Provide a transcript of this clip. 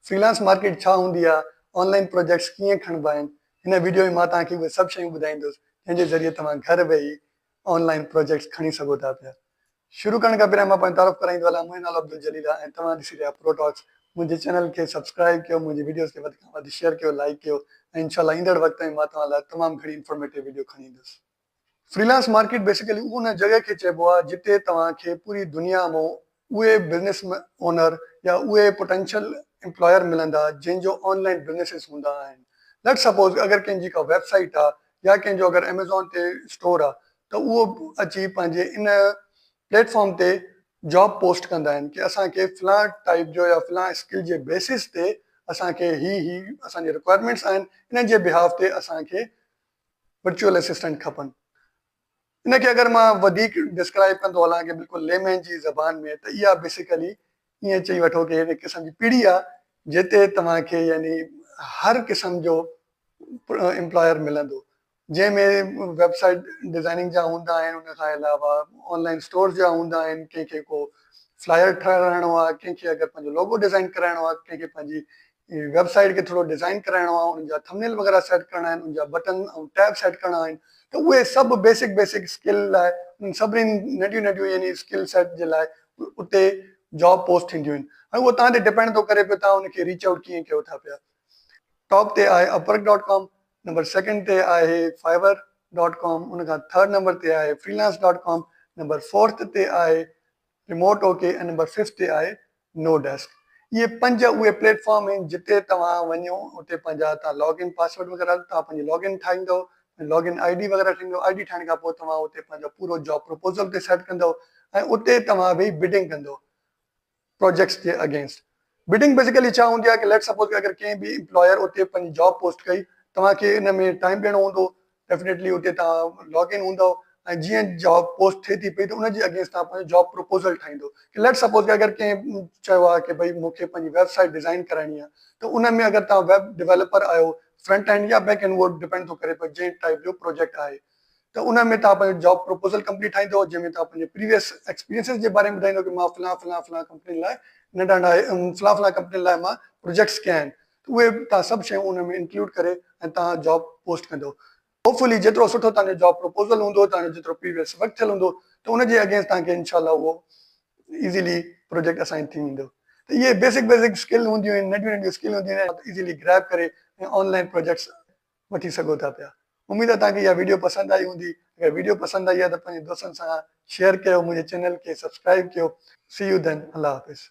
Free lance market ڇا هوندي آهي، آن لائن پروجيڪٽس ڪيئن کڻبا آهن، هن وڊيو ۾ مان توهان کي اهي سڀ شيون ٻڌائيندس جنهن جي ذريعي توهان گهر ويهي آن لائن پروجيڪٽس کڻي سگهو ٿا پيا. شروع ڪرڻ کان پهريان مان پنهنجو تعارف ڪرائيندو هلان، منهنجو نالو عبدالجليل آهي ۽ توهان ڏسي رهيا پرو ٽاڪس. منهنجي چينل کي سبسڪرائيب ڪيو، منهنجي وڊيوز کي وڌ کان وڌ شيئر ڪيو، لائيڪ ڪيو ۽ انشاء الله ايندڙ وقت ۾ مان توهان لاء تمام گهڻي انفارميٽو وڊيو کڻي ايندس. فري لانس مارڪيٽ بيسيڪلي ان جڳهه کي چئبو آهي جتي توهان کي پوري دنيا مان اهي بزنس اونر يا اهي پوٽينشل امپلائر ملندا جن جو آن لائن بزنسز هوندا آهن. ليٽس سپوز اگر ڪنهن جي ڪا ويب سائيٽ آهي يا ڪنهن جو اگر ايميزون تي اسٽور آهي ته اهو اچي پنهنجي ان پليٽ فارم تي جاب پوسٽ ڪندا آهن ڪي اسان کي فلان ٽائيپ جو يا فلان اسڪل جي بيسس تي اسان کي هي هي اسان جي رڪوائرمينٽس آهن انهن جي بهاف تي اسان کي ورچوئل اسسٽنٽ کپن. ان کي اگر مان وڌيڪ ڊسڪرائيب ڪندو هلان ڪي بلڪل ليمين جي زبان ۾ ته اها بيسيڪلي ائين چئي وٺو ڪي هڪ قسم جي پيڙهي آهي جتي توهان کي يعني هر قسم جو امپلائر ملندو جنهن ۾ ويب سائيٽ ڊزائننگ جا هوندا آهن ان کان علاوه آن لائن اسٽورز جا هوندا آهن ڪنهن کي ڪو فلائر ٺهرائڻو آهي ڪنهن کي اگر پنهنجو لوگو ڊزائن ڪرائڻو آهي ڪنهن کي پنهنجي ويب سائيٽ کي ٿورو ڊزائن ڪرائڻو آهي ان جا ٿمنيل وغيره سيٽ ڪرڻا آهن ان جا بٽن ۽ ٽيب سيٽ ڪرڻا آهن ته اهي سڀ بيسڪ بيسڪ اسڪل لاء انهن سڀني ننڍيون ننڍيون يعني اسڪل سيٽ جي لاء اتي جاب پوسٽ ٿينديون آهن ۽ اهو توهان تي ڊپينڊ ٿو ڪري پيو توهان ان کي ريچ آئوٽ ڪيئن ڪيو ٿا پيا. ٽاپ تي آهي اپورڪ ڊاٽ ڪام، نمبر سيڪنڊ تي آهي فائيور ڊاٽ ڪام، ان کان ٿرڊ نمبر تي آهي freelance dot com, number fourth تي آهي ريموٽ اوڪي ۽ نمبر ففٿ تي آهي نو ڊيسڪ. اهي پنج اهي پليٽ فارم آهن جتي توهان وڃو اتي پنهنجا توهان لاگ ان پاسورڊ وغيره توهان پنهنجي لاگ ان ٺاهيندو لاگ ان I D وغيره ٺاهيندو I D ٺاهڻ کان پوء توهان اتي پنهنجو پورو جاب پروپوزل تي سيٽ ڪندو ۽ اتي توهان ويهي بڊنگ ڪندو پروجيڪٽس جي اگينسٽ. بڊنگ بيسيڪلي ڇا هوندي آهي ڪي ليٽ سپوز اگر ڪنهن به امپلائر اتي پنهنجي جاب پوسٽ ڪئي توهان کي ان ۾ ٽائيم ڏيڻو هوندو ڊيفنيٽلي اتي توهان لاگ ان هوندو ۽ جيئن جاب پوسٽ ٿئي ٿي پئي ته ان جي اگينسٽ توهان پنهنجو جاب پروپوزل ٺاهيندو ڪي ليٽ سپوز اگر ڪنهن چيو آهي ڪي ڀئي مون کي پنهنجي ويب سائيٽ ڊزائن ڪرائڻي آهي ته ان ۾ اگر توهان ويب ڊيولپر آهيو فرنٽ اينڊ يا بيڪ اينڊ اهو ڊپينڊ ٿو ڪري پيو جنهن ٽائيپ جو پروجيڪٽ آهي ته ان ۾ توهان پنهنجو جاب پروپوزل ڪمپليٽ ٺاهيندو جنهن ۾ توهان پنهنجي پريويس ايڪسپيرينسز جي باري ۾ ٻڌائيندو ڪي مان فلان فلان فلان ڪمپنين لاء ننڍا ننڍا فلان فلان ڪمپنين لاء مان پروجيڪٽس ڪيا آهن ته اهي توهان سڀ شيون ان ۾ انڪلوڊ ڪري ۽ توهان جاب پوسٽ ڪندو هوپ فلي جيترو سٺو توهان جو جاب پروپوزل هوندو توهان جو جيترو پريويس ورڪ ٿيل هوندو ته ان جي اگينسٽ توهان کي انشاء الله اهو ايزيلي پروجيڪٽ اسائن ٿي ويندو ته اهي بيسڪ بيسڪ اسڪل هونديون آهن ننڍيون ننڍيون اسڪل هونديون آهن ايزيلي گريب ڪري ۽ آن لائن پروجيڪٽس وٺي سگهو ٿا پيا. اميد آهي توهان کي اها ويڊيو پسند آئي هوندي. اگر ويڊيو پسند آئي آهي ته پنهنجي دوستن سان شيئر ڪيو منهنجي چينل کي سبسڪرائيب ڪيو. سي يو then الله حافظ.